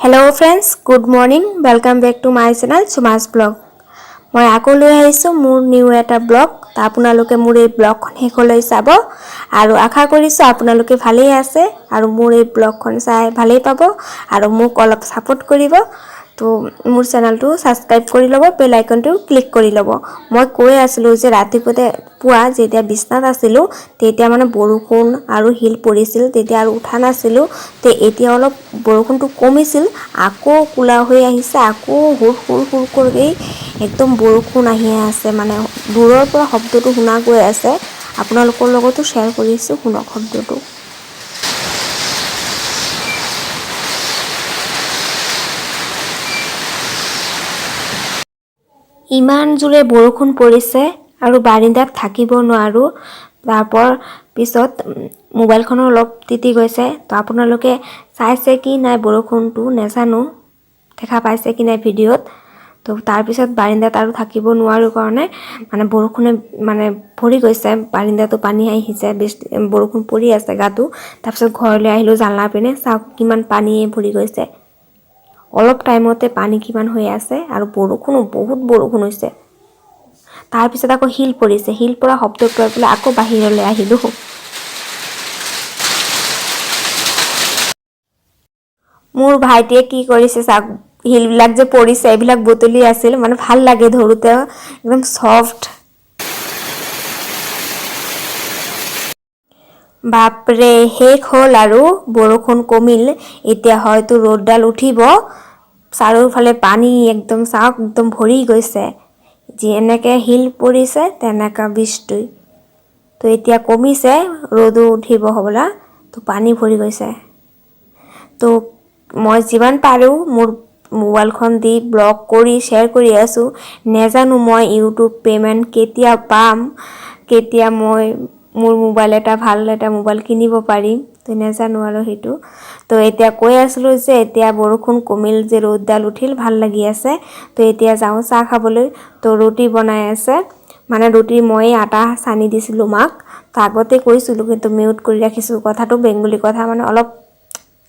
Hello friends, good morning, welcome back to my channel Suma's Vlog। মই আকৌ লৈ আহিছোঁ মোৰ নিউ এটা ব্লগ। আপোনালোকে মোৰ এই ব্লগখন শেষলৈ চাব আৰু আশা কৰিছোঁ আপোনালোকে ভালেই আছে আৰু মোৰ এই ব্লগখন চাই ভালেই পাব আৰু মোক অলপ ছাপোৰ্ট কৰিব। তো মোৰ চেনেলটো ছাবস্ক্ৰাইব কৰি ল'ব, বেল আইকনটো ক্লিক কৰি ল'ব। মই কৈ আছিলোঁ যে ৰাতিপুৱাতে পুৱা যেতিয়া বিচনাত আছিলোঁ, তেতিয়া মানে বৰষুণ আৰু শিল পৰিছিল, তেতিয়া আৰু উঠা নাছিলোঁ। তো এতিয়া অলপ বৰষুণটো কমিছিল, আকৌ ক'লা হৈ আহিছে, আকৌ হুৰ হুৰ হুৰ কৰি একদম বৰষুণ আহি আছে। মানে দূৰৰ পৰা শব্দটো শুনা গৈ আছে। আপোনালোকৰ লগতো শ্বেয়াৰ কৰিছোঁ, শুনক শব্দটো। ইমান জোৰে বৰষুণ পৰিছে আৰু বাৰিন্দাত থাকিব নোৱাৰোঁ। তাৰপৰ পিছত মোবাইলখনো অলপ তিতি গৈছে। তো আপোনালোকে চাইছে কি নাই বৰষুণটো নেজানো, দেখা পাইছে কি নাই ভিডিঅ'ত। তো তাৰপিছত বাৰিন্দাত আৰু থাকিব নোৱাৰোঁ কাৰণে মানে বৰষুণে মানে ভৰি গৈছে বাৰিন্দাটো, পানী আহিছে, বৃষ্টি বৰষুণ পৰি আছে গাটো। তাৰপিছত ঘৰলৈ আহিলোঁ, জানলা পিনে চাওক কিমান পানীয়ে ভৰি গৈছে। অলপ টাইমতে পানী কিমান হৈ আছে আৰু বৰষুণো বহুত বৰষুণ হৈছে। তাৰপিছত আকৌ শিল পৰিছে। শিল পৰা শব্দ পাই পেলাই আকৌ বাহিৰলৈ আহিলোঁ। মোৰ ভাইটিয়ে কি কৰিছে চাওক। শিলবিলাক যে পৰিছে, এইবিলাক বুটলি আছিল। মানে ভাল লাগে ধৰোঁতে, একদম চফ্ট। বাপৰে, শেষ হ'ল আৰু বৰষুণ কমিল। এতিয়া হয়তো ৰ'দডাল উঠিব। চাৰিওফালে পানী একদম, চাওক, একদম ভৰি গৈছে। যেনেকৈ শিল পৰিছে তেনেকুৱা বৃষ্টি। তো এতিয়া কমিছে, ৰ'দো উঠিব হ'বলা। তো পানী ভৰি গৈছে। তো মই যিমান পাৰোঁ মোৰ মোবাইলখন দি ব্লগ কৰি শ্বেয়াৰ কৰি আছোঁ। নেজানো মই ইউটিউব পে'মেণ্ট কেতিয়া পাম, কেতিয়া মই মোৰ মোবাইল এটা, ভাল এটা মোবাইল কিনিব পাৰিম। তো নেজানো আৰু সেইটো। তো এতিয়া কৈ আছিলোঁ যে এতিয়া বৰষুণ কমিল যে, ৰ'দডাল উঠিল, ভাল লাগি আছে। তো এতিয়া যাওঁ চাহ খাবলৈ। তো ৰুটি বনাই আছে, মানে ৰুটি ময়ে আটা সানি দিছিলোঁ মাক। তো আগতে কৈছিলোঁ, কিন্তু মিউট কৰি ৰাখিছোঁ কথাটো। বেংগলী কথা মানে অলপ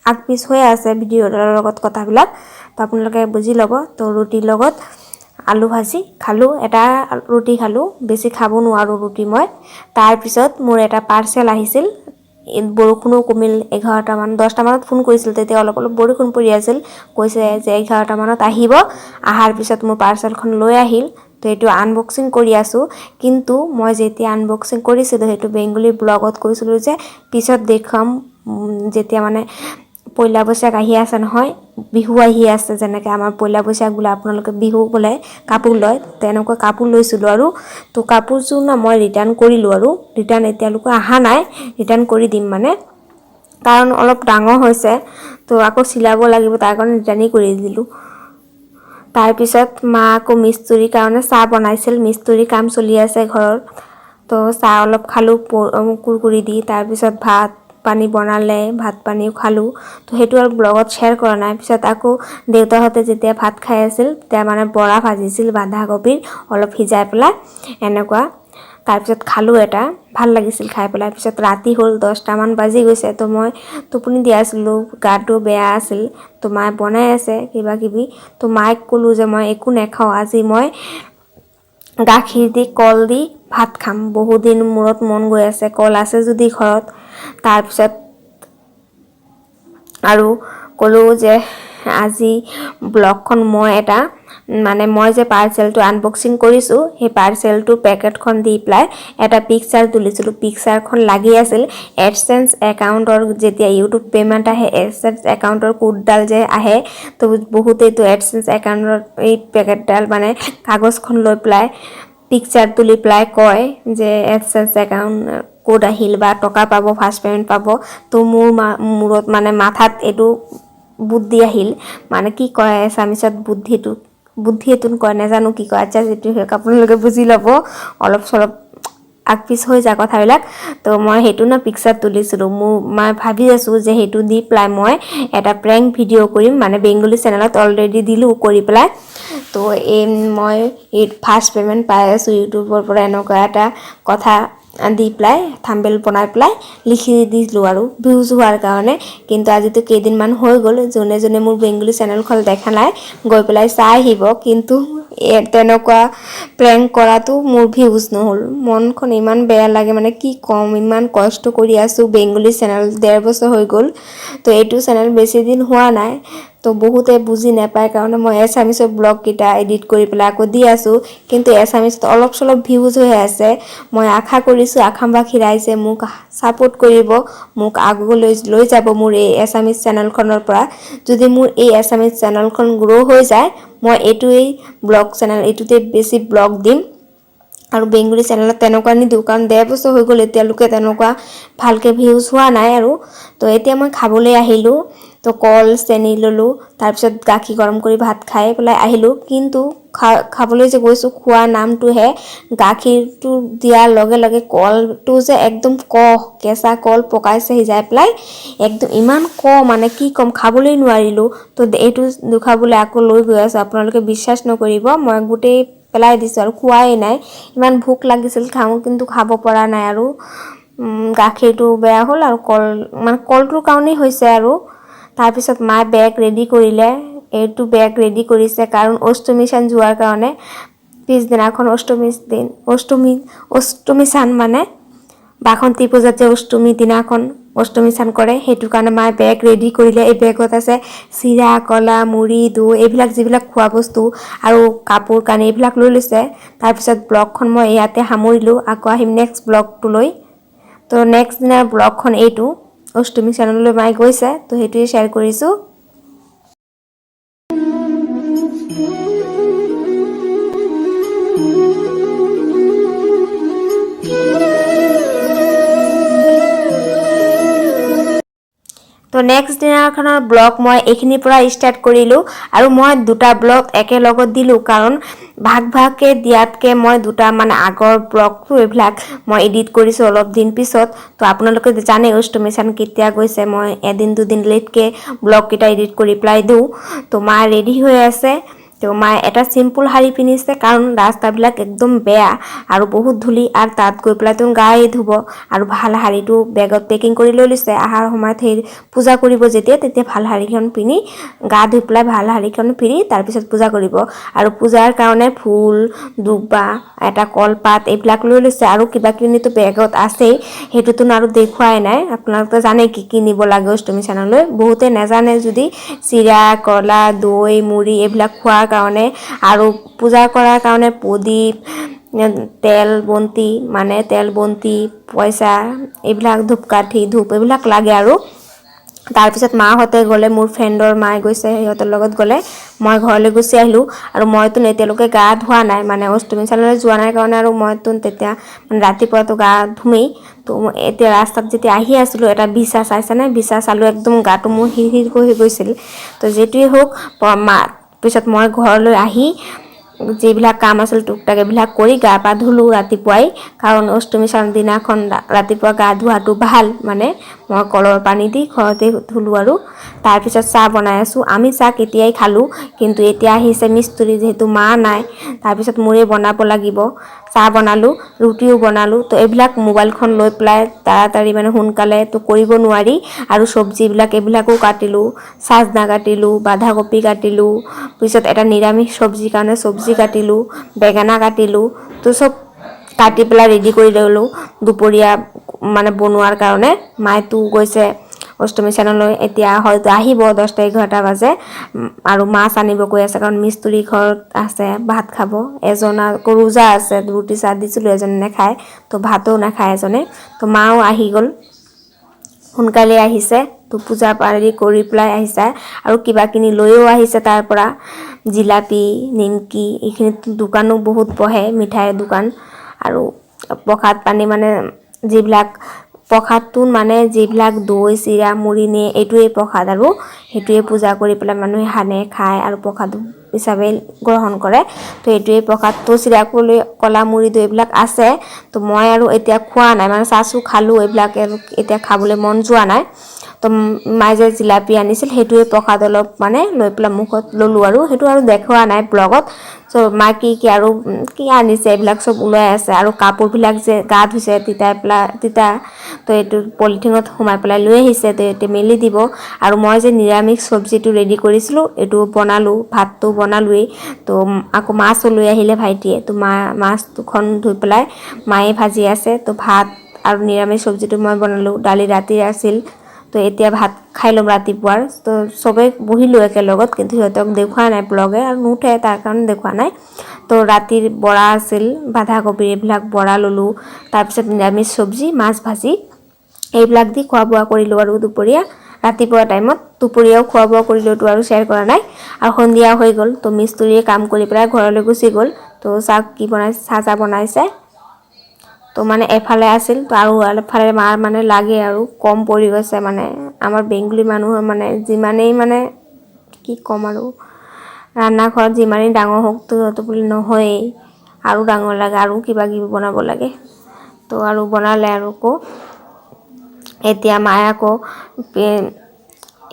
আগ পিছ হৈ আছে ভিডিঅ'ৰ লগত কথাবিলাক, তো আপোনালোকে বুজি ল'ব। তো ৰুটিৰ লগত আলু ভাজি খালোঁ, এটা ৰুটি খালোঁ, বেছি খাব নোৱাৰোঁ ৰুটি মই। তাৰপিছত মোৰ এটা পাৰ্চেল আহিছিল। বৰষুণো কমিল, 11টামান 10টামানত ফোন কৰিছিল, তেতিয়া অলপ অলপ বৰষুণ পৰি আছিল। কৈছে যে 11টামানত আহিব। অহাৰ পিছত মোৰ পাৰ্চেলখন লৈ আহিল। তো এইটো আনবক্সিং কৰি আছোঁ। কিন্তু মই যেতিয়া আনবক্সিং কৰিছিলোঁ, সেইটো বেংগলী ব্লগত কৈছিলোঁ যে পিছত দেখুৱাম, যেতিয়া মানে পইলা বৈশাখ আহি আছে নহয়, বিহু আহি আছে। যেনেকৈ আমাৰ পইলা বৈশাখ বোলে, আপোনালোকে বিহু বোলে, কাপোৰ লয়, তেনেকুৱা কাপোৰ লৈছিলোঁ আৰু। তো কাপোৰযোৰ ন মই ৰিটাৰ্ণ কৰিলোঁ আৰু ৰিটাৰ্ণ এতিয়ালৈকে অহা নাই। ৰিটাৰ্ণ কৰি দিম মানে, কাৰণ অলপ ডাঙৰ হৈছে, তো আকৌ চিলাব লাগিব, তাৰ কাৰণে ৰিটাৰ্ণেই কৰি দিলোঁ। তাৰপিছত মা আকৌ মিস্ত্ৰীৰ কাৰণে চাহ বনাইছিল। মিস্ত্ৰীৰ কাম চলি আছে ঘৰত। তো চাহ অলপ খালোঁ কুৰকুৰি দি। তাৰপিছত ভাত পানী বনালে, ভাত পানীও খালোঁ। তো সেইটো আৰু ব্লগত শ্বেয়াৰ কৰা নাই। পিছত আকৌ দেউতাহঁতে যেতিয়া ভাত খাই আছিল, তেতিয়া মানে বৰা ভাজিছিল, বন্ধাকবিৰ অলপ সিজাই পেলাই এনেকুৱা। তাৰপিছত খালোঁ এটা, ভাল লাগিছিল খাই পেলাই। পিছত ৰাতি হ'ল, 10টামান বাজি গৈছে। তো মই টোপনি দিয়া আছিলোঁ, গাটো বেয়া আছিল। তো মায়ে বনাই আছে কিবা কিবি। তো মায়েক ক'লোঁ যে মই একো নাখাওঁ আজি, মই গাখীৰ দি কল দি ভাত খাম, বহুদিন মূৰত মন গৈ আছে, কল আছে যদি ঘৰত। তাৰপিছত আৰু ক'লোঁ যে আজি ব্লগখন মই এটা মানে মই যে পাৰ্চেলটো আনবক্সিং কৰিছোঁ, সেই পাৰ্চেলটো পেকেটখন দি পেলাই এটা পিকচাৰ তুলিছিলোঁ। পিকচাৰখন লাগি আছিল এডচেঞ্চ একাউণ্টৰ। যেতিয়া ইউটিউব পে'মেণ্ট আহে, এডচেঞ্চ একাউণ্টৰ কোডডাল যে আহে, তো বহুতেইতো এডচেঞ্চ একাউণ্টৰ এই পেকেটডাল মানে কাগজখন লৈ পেলাই পিকচাৰ তুলি পেলাই কয় যে এডচেঞ্চ একাউণ্ট কোড আহিল বা টকা পাব, ফাৰ্ষ্ট পে'মেণ্ট পাব। তো মোৰ মূৰত মানে মাথাত এইটো বুদ্ধি আহিল, মানে কি কয় এছামিছত বুদ্ধিটো, বুদ্ধি এইটো কয়, নাজানো কি কয়। আচ্ছা, যিটো হওক, আপোনালোকে বুজি ল'ব, অলপ চলপ আগ পিছ হৈ যায় কথাবিলাক। তো মই সেইটো ন পিকচাৰ তুলিছিলোঁ। মোৰ মই ভাবি আছোঁ যে সেইটো দি পেলাই মই এটা প্ৰেংক ভিডিঅ' কৰিম, মানে বেংগলী চেনেলত অলৰেডি দিলোঁ কৰি পেলাই। তো এই মই এই ফাৰ্ষ্ট পে'মেণ্ট পাই আছোঁ ইউটিউবৰ পৰা, এনেকুৱা এটা কথা। দি পেলাই থাম্বনেইল বনাই পেলাই লিখি দিলোঁ আৰু ভিউজ হোৱাৰ কাৰণে। কিন্তু আজিতো কেইদিনমান হৈ গ'ল, যোনে যোনে মোৰ বেংগলী চেনেলখন দেখা নাই গৈ পেলাই চাই আহিব। কিন্তু তেনেকুৱা প্ৰেংক কৰাটো মোৰ ভিউজ নহ'ল। মনখন ইমান বেয়া লাগে, মানে কি ক'ম, ইমান কষ্ট কৰি আছোঁ বেংগলী চেনেল 1.5 বছৰ হৈ গ'ল। তো এইটো চেনেল বেছি দিন হোৱা নাই, তো বহুতে বুজি নাপায় কাৰণে মই এছামিছৰ ব্লগকেইটা এডিট কৰি পেলাই আকৌ দি আছোঁ। কিন্তু এছামিছত অলপ চলপ ভিউজ হৈ আছে। মই আশা কৰিছোঁ আসামবাসী ৰাইজে মোক ছাপোৰ্ট কৰিব, মোক আগলৈ লৈ যাব মোৰ এই এছামিছ চেনেলখনৰ পৰা। যদি মোৰ এই এছামিছ চেনেলখন গ্ৰ' হৈ যায়, মই এইটোৱেই ব্লগ চেনেল, এইটোতে বেছি ব্লগ দিম আৰু বেংগলী চেনেলত তেনেকুৱা নিদিওঁ, কাৰণ 1.5 বছৰ হৈ গ'ল এতিয়ালৈকে তেনেকুৱা ভালকৈ ভিউজ হোৱা নাই আৰু। তো এতিয়া মই খাবলৈ আহিলোঁ। তো কল চেনি ল'লোঁ, তাৰপিছত গাখীৰ গৰম কৰি ভাত খাই পেলাই আহিলোঁ। কিন্তু খাবলৈ যে গৈছোঁ, খোৱা নামটোহে, গাখীৰটো দিয়াৰ লগে লগে কলটো যে একদম কহ, কেঁচা কল পকাইছে সিজাই পেলাই, একদম ইমান কহ, মানে কি ক'ম, খাবলৈ নোৱাৰিলোঁ। তো এইটো দুখাবলৈ আকৌ লৈ গৈ আছোঁ। আপোনালোকে বিশ্বাস নকৰিব, মই গোটেই পেলাই দিছোঁ আৰু খোৱাই নাই। ইমান ভোক লাগিছিল খাওঁ, কিন্তু খাব পৰা নাই আৰু। গাখীৰটো বেয়া হ'ল আৰু কল মানে কলটোৰ কাৰণেই হৈছে আৰু। তাৰপিছত মায়ে বেগ ৰেডি কৰিলে, এইটো বেগ ৰেডি কৰিছে কাৰণ অষ্টমী চান যোৱাৰ কাৰণে পিছদিনাখন অষ্টমী দিন, অষ্টমী অষ্টমী চান মানে বাসন্তী পূজাত যে অষ্টমী দিনাখন অষ্টমী স্নান কৰে, সেইটো কাৰণে মায়ে বেগ ৰেডি কৰিলে। এই বেগত আছে চিৰা, কলা, মুড়ি, দৈ, এইবিলাক যিবিলাক খোৱা বস্তু আৰু কাপোৰ কানি এইবিলাক লৈ লৈছে। তাৰপিছত ব্লগখন মই ইয়াতে সামৰিলোঁ, আকৌ আহিম নেক্সট ব্লগটোলৈ। তো নেক্সট দিনাৰ ব্লগখন এইটো, অষ্টমী স্নানলৈ মায়ে গৈছে, তো সেইটোৱে শ্বেয়াৰ কৰিছোঁ। তো নেক্সট দিনাখনৰ ব্লগ মই এইখিনিৰ পৰা ষ্টাৰ্ট কৰিলোঁ আৰু মই দুটা ব্লগ একেলগত দিলোঁ, কাৰণ ভাগ ভাগকৈ দিয়াতকৈ মই দুটা মানে আগৰ ব্লগটো এইবিলাক মই এডিট কৰিছোঁ অলপ দিন পিছত। তো আপোনালোকে জানে অষ্টমী চান কেতিয়া গৈছে, মই এদিন দুদিন লেটকৈ ব্লগকেইটা এডিট কৰি পেলাই দিওঁ। তো মা ৰেডি হৈ আছে। তো মায়ে এটা চিম্পুল শাৰী পিন্ধিছে, কাৰণ ৰাস্তাবিলাক একদম বেয়া আৰু বহুত ধূলি, আৰু তাত গৈ পেলাই তেওঁ গায়ে ধুব আৰু ভাল শাৰীটো বেগত পেকিং কৰি লৈ লৈছে। অহাৰ সময়ত সেই পূজা কৰিব যেতিয়া, তেতিয়া ভাল শাৰীখন পিন্ধি গা ধুই পেলাই ভাল শাৰীখন পিন্ধি তাৰপিছত পূজা কৰিব। আৰু পূজাৰ কাৰণে ফুল, দুবা, এটা কলপাত এইবিলাক লৈ লৈছে আৰু কিবা কিনিতো বেগত আছেই, সেইটোতো আৰু দেখুৱাই নাই। আপোনালোকে জানে কি কি নিব লাগে অষ্টমী চানলৈ, বহুতে নাজানে যদি চিৰা, কলা, দৈ, মুড়ি এইবিলাক খোৱাৰ কাৰণে আৰু পূজা কৰাৰ কাৰণে প্ৰদীপ, তেল বন্তি, মানে তেল বন্তি, পইচা এইবিলাক, ধূপকাঠি, ধূপ এইবিলাক লাগে আৰু। তাৰপিছত মাহঁতে গ'লে, মোৰ ফ্ৰেণ্ডৰ মায়ে গৈছে, সিহঁতৰ লগত গ'লে, মই ঘৰলৈ গুচি আহিলোঁ। আৰু মইতো এতিয়ালৈকে গা ধোৱা নাই, মানে অষ্টমী চানলৈ যোৱা নাই কাৰণে, আৰু মইতো তেতিয়া মানে ৰাতিপুৱাতো গা ধুমেই। তো এতিয়া ৰাস্তাত যেতিয়া আহি আছিলোঁ, এটা বিচা চাইছেনে, বিচা চালোঁ, একদম গাটো মোৰ হিৰ হিৰ হৈ গৈছিল। তো যিটোৱেই হওক, মা পিছত মই ঘৰলৈ আহি যিবিলাক কাম আছিল টুকটাক এইবিলাক কৰি গা পা ধুলোঁ ৰাতিপুৱাই, কাৰণ অষ্টমী চান দিনাখন ৰাতিপুৱা গা ধোৱাটো ভাল। মানে মই কলৰ পানী দি ঘৰতে ধুলোঁ আৰু। তাৰপিছত চাহ বনাই আছোঁ। আমি চাহ কেতিয়াই খালোঁ, কিন্তু এতিয়া আহিছে মিস্ত্ৰী, যিহেতু মা নাই, তাৰপিছত মোৰে বনাব লাগিব। চাহ বনালোঁ, ৰুটিও বনালোঁ। তো এইবিলাক মোবাইলখন লৈ পেলাই তাড়াতাড়ি মানে সোনকালে তো কৰিব নোৱাৰি। আৰু চব্জিবিলাক এইবিলাকো কাটিলোঁ, চাজনা কাটিলোঁ, বন্ধাকবি কাটিলোঁ, পিছত এটা নিৰামিষ চব্জিৰ কাৰণে চব্জি কাটিলোঁ, বেঙেনা কাটিলোঁ। তো চব কাটি পেলাই ৰেডি কৰি ল'লোঁ দুপৰীয়া মানে বনোৱাৰ কাৰণে। মায়েতো গৈছে অষ্টমী চানলৈ, এতিয়া হয়তো আহিব 10টা 11টা বাজে। আৰু মাছ আনিব কৈ আছে, কাৰণ মিস্ত্ৰী ঘৰত আছে, ভাত খাব। এজন আকৌ ৰোজা আছে, ৰুটি চাহ দিছিলোঁ, এজনে নাখায়, তো ভাতো নাখায় এজনে। তো মাও আহি গ'ল, সোনকালে আহিছে। তো পূজা পাৰি কৰি পেলাই আহিছে আৰু কিবা কিনি লৈও আহিছে তাৰ পৰা, জিলাপি, নিমকি, এইখিনিত দোকানো বহুত বহে, মিঠাইৰ দোকান। আৰু প্ৰসাদ পানী মানে যিবিলাক প্ৰসাদটো মানে যিবিলাক দৈ, চিৰা, মুড়ি নিয়ে, এইটোৱেই প্ৰসাদ আৰু সেইটোৱে পূজা কৰি পেলাই মানুহে সানে খায় আৰু প্ৰসাদ হিচাপে গ্ৰহণ কৰে। তো এইটোৱেই প্ৰসাদ। তো চিৰা, কলা, মুড়ি, দৈ এইবিলাক আছে। তো মই আৰু এতিয়া খোৱা নাই, মানে চাহচো খালোঁ, এইবিলাক এতিয়া খাবলৈ মন যোৱা নাই। তো মায়ে যে জিলাপি আনিছিল, সেইটোৱে প্ৰসাদ অলপ মানে লৈ পেলাই মুখত ল'লোঁ আৰু সেইটো আৰু দেখুওৱা নাই ব্লগত। চ' মায়ে কি কি আৰু কি আনিছে, এইবিলাক চব ওলাই আছে। আৰু কাপোৰবিলাক যে গা ধুইছে তিতাই পেলাই তিতা, তো এইটো পলিথিনত সোমাই পেলাই লৈ আহিছে, তো এতিয়া মেলি দিব। আৰু মই যে নিৰামিষ চব্জিটো ৰেডি কৰিছিলোঁ, এইটো বনালোঁ, ভাতটো বনালোৱেই। তো আকৌ মাছো লৈ আহিলে ভাইটিয়ে, তো মাছ দুখন ধুই পেলাই মায়ে ভাজি আছে। তো ভাত আৰু নিৰামিষ চব্জিটো মই বনালোঁ, দালি ৰাতিৰ আছিল। তো এতিয়া ভাত খাই ল'ম ৰাতিপুৱাৰ। তো চবেই বহিলোঁ একেলগত, কিন্তু সিহঁতক দেখুওৱা নাই ব্লগে আৰু নুঠে, তাৰ কাৰণে দেখুওৱা নাই। তো ৰাতিৰ বৰা আছিল, বন্ধাকবিৰ এইবিলাক বৰা ল'লোঁ, তাৰপিছত নিৰামিষ চব্জি, মাছ ভাজি, এইবিলাক দি খোৱা বোৱা কৰিলোঁ। আৰু দুপৰীয়া ৰাতিপুৱা টাইমত দুপৰীয়াও খোৱা বোৱা কৰিলোঁতো আৰু শ্বেয়াৰ কৰা নাই। আৰু সন্ধিয়া হৈ গ'ল, তো মিস্ত্ৰীয়ে কাম কৰি পেলাই ঘৰলৈ গুচি গ'ল। তো চাহ কি বনাইছে, চাহ চাহ বনাইছে। তো মানে এফালে আছিল, তো আৰু এফালে মাৰ মানে লাগে আৰু কম পৰি গৈছে। মানে আমাৰ বেংগলী মানুহৰ মানে যিমানেই মানে কি ক'ম আৰু, ৰান্নাঘৰত যিমানেই ডাঙৰ হওক, তো বুলি নহয়েই, আৰু ডাঙৰ লাগে আৰু কিবা কিবি বনাব লাগে। তো আৰু বনালে আৰু আকৌ এতিয়া মায়ে আকৌ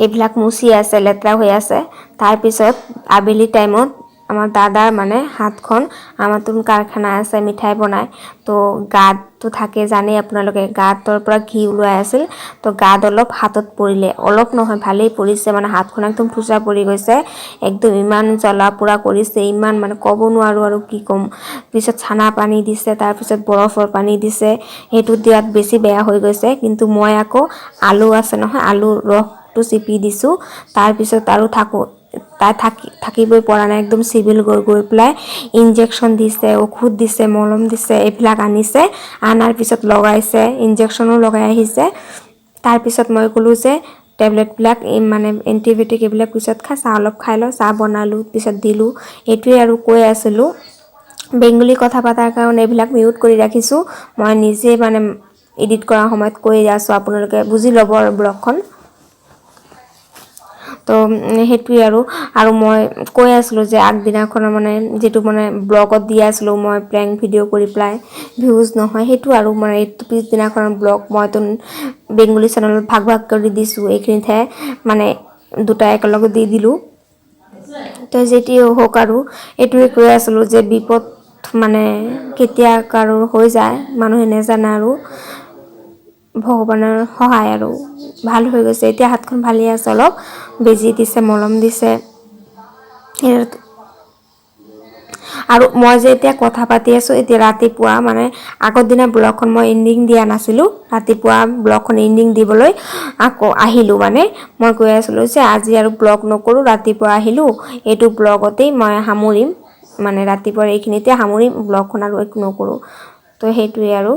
এইবিলাক মুচি আছে, লেতেৰা হৈ আছে। তাৰপিছত আবেলি টাইমত আমাৰ দাদাৰ মানে হাতখন, আমাৰতো কাৰখানা আছে, মিঠাই বনায়, তো গাঁতটো থাকে জানেই আপোনালোকে, গাঁতৰ পৰা ঘি ওলাই আছিল। তো গাঁত অলপ হাতত পৰিলে, অলপ নহয় ভালেই পৰিছে, মানে হাতখন একদম থোচা পৰি গৈছে একদম, ইমান জ্বলা পোৰা কৰিছে, ইমান মানে ক'ব নোৱাৰোঁ আৰু কি ক'ম। পিছত চানা পানী দিছে, তাৰপিছত বৰফৰ পানী দিছে, সেইটো দিয়াত বেছি বেয়া হৈ গৈছে। কিন্তু মই আকৌ আলু আছে নহয়, আলু ৰসটো চেপি দিছোঁ। তাৰপিছত আৰু থাকোঁ তাই থাকিবই পৰা নাই, একদম চিভিল গৈ গৈ পেলাই ইনজেকশ্যন দিছে, ঔষধ দিছে, মলম দিছে, এইবিলাক আনিছে, আনাৰ পিছত লগাইছে, ইনজেকশ্যনো লগাই আহিছে। তাৰপিছত মই ক'লোঁ যে টেবলেটবিলাক এই মানে এণ্টিবায়'টিক এইবিলাক পিছত খা, চাহ অলপ খাই লওঁ। চাহ বনালোঁ, পিছত দিলোঁ। এইটোৱে আৰু কৈ আছিলোঁ। বেংগলী কথা পতাৰ কাৰণে এইবিলাক মিউট কৰি ৰাখিছোঁ। মই নিজে মানে এডিট কৰাৰ সময়ত কৈ আছোঁ, আপোনালোকে বুজি ল'ব আৰু ব্লগখন। তো সেইটোৱে আৰু আৰু মই কৈ আছিলোঁ যে আগদিনাখনৰ মানে যিটো মানে ব্লগত দি আছিলোঁ মই প্ৰেংক ভিডিঅ' কৰি পেলাই ভিউজ নহয়, সেইটো আৰু মানে এইটো পিছদিনাখনৰ ব্লগ মইতো বেংগলী চেনেলত ভাগ ভাগ কৰি দিছোঁ, এইখিনিতহে মানে দুটা একেলগে দি দিলোঁ। তো যেতিয়াই হওক আৰু এইটোৱে কৈ আছিলোঁ যে বিপদ মানে কেতিয়া কাৰো হৈ যায় মানুহে নেজানে, আৰু ভগৱানৰ সহায় আৰু ভাল হৈ গৈছে। এতিয়া হাতখন ভালেই আছে, অলপ বেজি দিছে, মলম দিছে। আৰু মই যে এতিয়া কথা পাতি আছোঁ, এতিয়া ৰাতিপুৱা, মানে আগৰ দিনা ব্লগখন মই এণ্ডিং দিয়া নাছিলোঁ, ৰাতিপুৱা ব্লগখন এণ্ডিং দিবলৈ আকৌ আহিলোঁ। মানে মই কৈ আছিলোঁ যে আজি আৰু ব্লগ নকৰোঁ, ৰাতিপুৱা আহিলোঁ, এইটো ব্লগতেই মই সামৰিম, মানে ৰাতিপুৱা এইখিনিতে সামৰিম ব্লগখন, আৰু একো নকৰোঁ। তো সেইটোৱে আৰু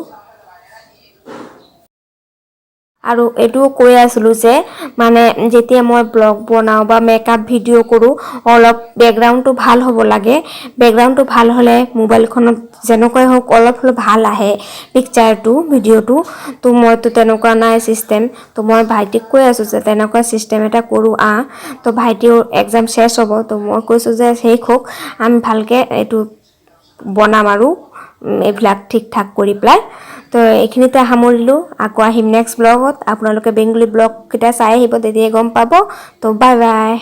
আৰু এইটোও কৈ আছিলোঁ যে মানে যেতিয়া মই ব্লগ বনাওঁ বা মেকআপ ভিডিঅ' কৰোঁ, অলপ বেকগ্ৰাউণ্ডটো ভাল হ'ব লাগে। বেকগ্ৰাউণ্ডটো ভাল হ'লে মোবাইলখনত যেনেকুৱাই হওক অলপ হ'লেও ভাল আহে পিকচাৰটো, ভিডিঅ'টো। তো মইতো তেনেকুৱা নাই ছিষ্টেম। তো মই ভাইটিক কৈ আছোঁ যে তেনেকুৱা ছিষ্টেম এটা কৰোঁ আহ। তো ভাইটিও এক্সাম শেষ হ'ব, তো মই কৈছোঁ যে শেষ হওক, আমি ভালকৈ এইটো বনাম আৰু এইবিলাক ঠিক ঠাক কৰি পেলাই। তো এইখিনিতে সামৰিলোঁ, আকৌ আহিম নেক্সট ব্লগত। আপোনালোকে বেংগলী ব্লগকেইটা চাই আহিব, তেতিয়াই গম পাব। তো বাই বাই।